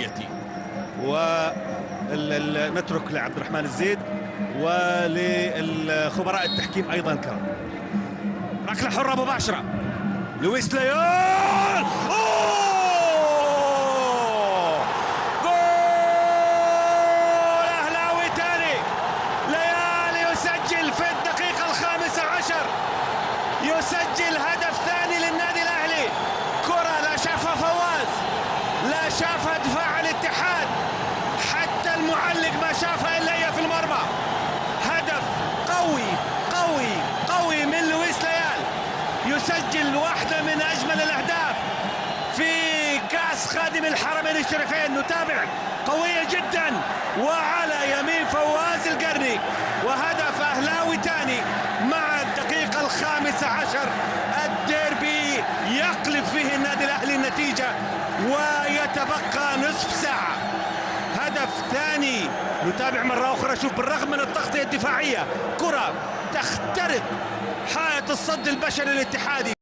رؤيتي. ونترك لعبد الرحمن الزيد وللخبراء التحكيم ايضا الكرام. ركلة حره مباشرة، لويس ليال، اوه جول اهلاوي ثاني. ليال يسجل في الدقيقة 15، يسجل هدف ثاني للنادي الاهلي. كره لا شافها فواز، لا شافها دفاع الاتحاد، حتى المعلق ما شافها الا هي في المرمى. هدف قوي قوي قوي من لويس ليال، يسجل واحدة من أجمل الأهداف في كأس خادم الحرمين الشريفين. نتابع، قوية جدا وعلى يمين فواز القرني، وهدف أهلاوي ثاني مع الدقيقة 15. الديربي يقلب فيه النادي الأهلي النتيجة ويتبقى نصف ساعة. هدف ثاني، نتابع مرة أخرى. شوف، بالرغم من التغطية الدفاعية، كرة تخترق حائط الصد البشري الاتحادي.